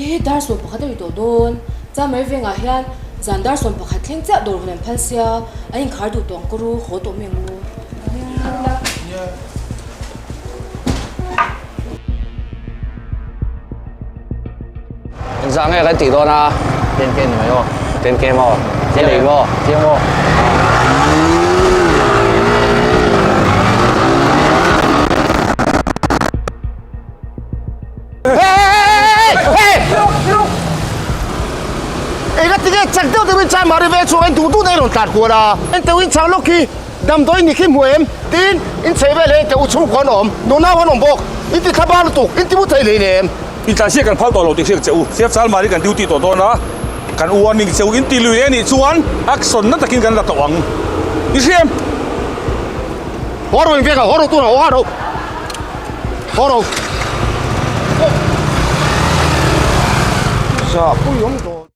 Ehe, dar 11 a ri tawh dawn. Chamari vengah hian zan dar 11 thleng chiah dawr hawn an phal sia, an inkhar duh tawh ang ka ru, haw tawh mai ang u. Engzah nge kan tih dawn a? 10k ni mai aw. 10k maw? Chiang lei maw? Chiang maw? Eng a tinge chak deuh deuhin Chanmari veng chhung en duh duh na i rawn tlan kual a, en teuh in chang lawk hi damdawi ni khi hmu em? Tin, in chheh vel hi teuh chhungkua an awm, nunau an awm bawk, in ti thlabang lutuk, in ti mu thei hlei em? In tlansiak kan phal tawh lo tih hriat che u, Chef Chalmari kan duty tawh dawn a, kan warning che u in ti lui leh anih chuan action na takin kan la tawh ang. I hria em? Haw ro in vek a, haw ro tunah haw ro. Haw ro. Zah pui awm dawn.